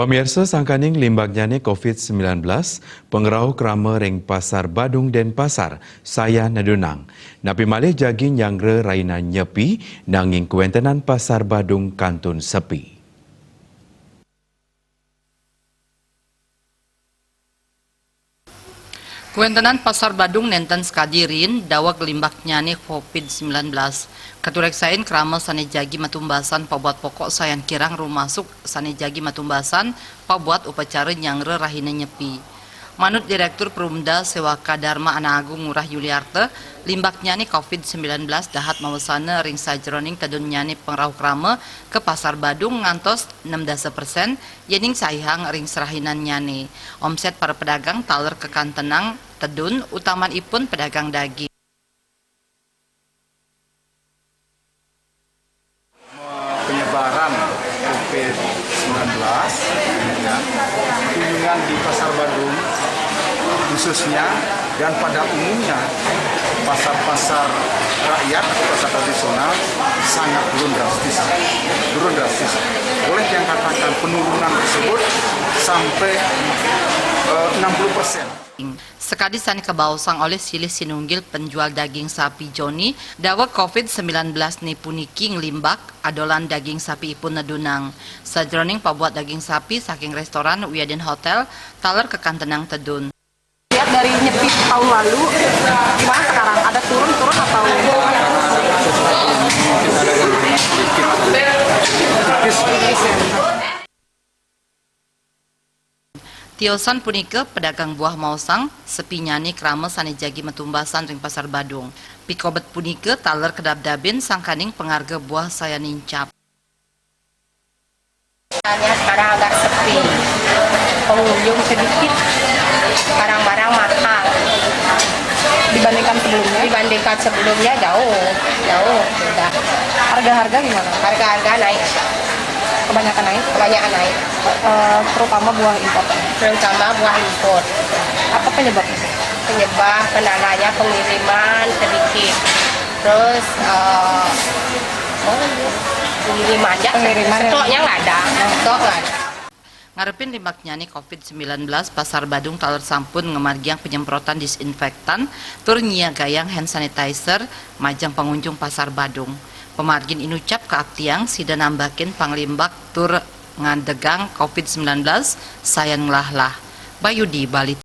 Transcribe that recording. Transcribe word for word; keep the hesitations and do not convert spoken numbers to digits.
Pamirsa, sangkaning limbaknyane covid sembilan belas, pangrauh krama ring Pasar Badung Denpasar sayan nedunang. Napi malih jagi nyanggra rahina Nyepi, nanging kawentenan Pasar Badung kantun sepi. Kawentenan Pasar Badung nenten sakadi riin daweg limbaknyane covid sembilan belas. Katureksain krama sane jagi matumbasan pabuat pokok sayan kirang rumasuk sane jagi matumbasan pabuat upacara nyanggra rahina Nyepi. Manut Direktur Perumda Sewaka Dharma Anak Agung Ngurah Yuliarta, limbaknyane covid sembilan belas dahat mawasana ring sajeroning tedunnyane pangrauh krama ka Pasar Badung ngantos enam dasa persen, yening saihang ring serahinannyane. Omset para pedagang taler kakantenang tedun, utamanipun pedagang daging. Penyebaran covid sembilan belas, ya, kunjungan di Pasar Badung khususnya dan pada umumnya pasar-pasar rakyat atau pasar tradisional sangat turun drastis, turun drastis. Boleh yang katakan penurunan tersebut sampai, eh, enam puluh persen. Sakadi sane kabaosang olih silih sinunggil penjual daging sapi Joni, daweg covid sembilan belas ne puniki nglimbak adolan daging sapiipun nedunang. Sajeroning pabuat daging sapi saking restoran wiadin hotel taler kakantenang tedun. Lihat dari Nyepi tahun lalu, gimana sekarang? Ada turun-turun atau? Tiosan punika, pedagang buah maosang, sepinyane krama sane jagi matumbasan ring Pasar Badung. Pikobet punika taler kadabdabin sangkaning pangarga buah sayan nincap. Pasarnya sekarang agak sepi, pengunjung sedikit, barang-barang mahal. Dibandingkan sebelumnya? Dibandingkan sebelumnya jauh, jauh, sudah. Harga-harga gimana? Harga-harga naik. Kebanyakan naik? Kebanyakan naik. Eh, terutama buah impor. Terutama buah impor. Apa penyebabnya? Penyebab kendalanya pengiriman sedikit. Terus, eh, oh, iya. Pengiriman ya. Pengiriman yang stoknya nggak ada. Stok nggak ada. Ngarepin limbaknyane covid sembilan belas, Pasar Badung taler sampun ngamargiang penyemprotan disinfektan tur nyiagayang hand sanitizer majeng pangunjung Pasar Badung. Pamargin inucap kaaptiang sida nambakin panglimbak tur ngadegang covid sembilan belas sayan nglahlah. Bayudi Bali.